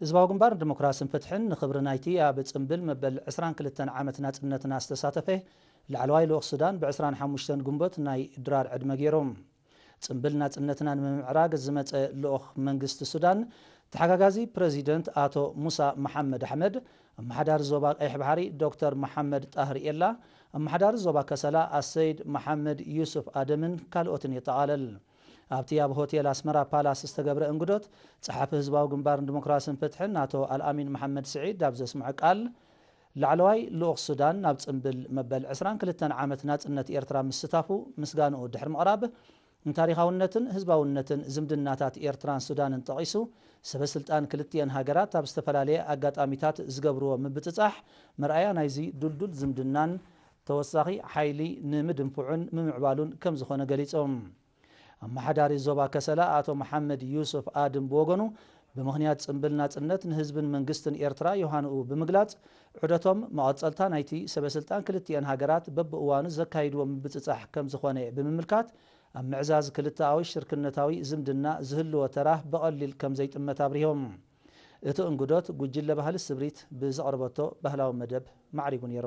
ህዝባዊ ግንባር ንዲሞክራስን ፍትሕን ንኽብሪ ናይቲ ኣብ ጽምብል መበል ዕስራን ክልተን ዓመት ናጽነትና ዝተሳተፈ ላዕለዋይ ልኡኽ ሱዳን ብ ዕስራን ሓሙሽተን ግንቦት ናይ ድራር ዕድመ ገይሩ። ጽምብል ናጽነትና ንምምዕራግ ዝመጸ ልኡኽ መንግስቲ ሱዳን፣ ተሓጋጋዚ ፕረዚደንት ኣቶ ሙሳ መሓመድ ኣሕመድ፣ ኣመሓዳሪ ዞባ ቀይሕ ባሕሪ ዶክተር መሓመድ ጣህር ኤላ፣ ኣመሓዳሪ ዞባ ከሰላ ኣሰይድ መሓመድ ዩሱፍ ኣደምን ካልኦትን የጠቓለል። ኣብቲ ኣብ ሆቴል ኣስመራ ፓላስ ዝተገብረ እንግዶት፣ ጸሓፊ ህዝባዊ ግንባር ንዲሞክራስን ፍትሕን ኣቶ ኣልኣሚን መሓመድ ስዒድ ኣብ ዘስምዖ ቃል፣ ላዕለዋይ ልኡኽ ሱዳን ናብ ጽምብል መበል ዕስራን ክልተን ዓመት ናጽነት ኤርትራ ምስታፉ ምስጋንኡ ድሕሪ ምቕራብ፣ ንታሪኻውነትን ህዝባውነትን ዝምድናታት ኤርትራን ሱዳንን ጠቒሱ፣ ሰበ ስልጣን ክልቲኤን ሃገራት ኣብ ዝተፈላለየ ኣጋጣሚታት ዝገብርዎ ምብጽጻሕ መርኣያ ናይዚ ድልዱል ዝምድናን ተወሳኺ ሓይሊ ንምድንፍዑን ምምዕባሉን ከም ዝኾነ ገሊጾም። ኣመሓዳሪ ዞባ ከሰላ ኣቶ መሓመድ ዩሱፍ ኣድም ብወገኑ፣ ብምኽንያት ጽምብል ናጽነት ንህዝብን መንግስትን ኤርትራ ዮሃንኡ ብምግላጽ፣ ዑደቶም መቐጸልታ ናይቲ ሰበ ስልጣን ክልቲኤን ሃገራት በብእዋኑ ዘካይድዎ ምብጽጻሕ ከም ዝኾነ ብምምልካት፣ ኣብ ምዕዛዝ ክልተኣዊ ሽርክነታዊ ዝምድና ዝህልዎ ተራ ብቐሊል ከም ዘይጥመት ኣብሪሆም። እቲ እንግዶት ጉጅለ ባህሊ ስብሪት ብዘቕረበቶ ባህላዊ መደብ ማዕሪጉ ነይሩ።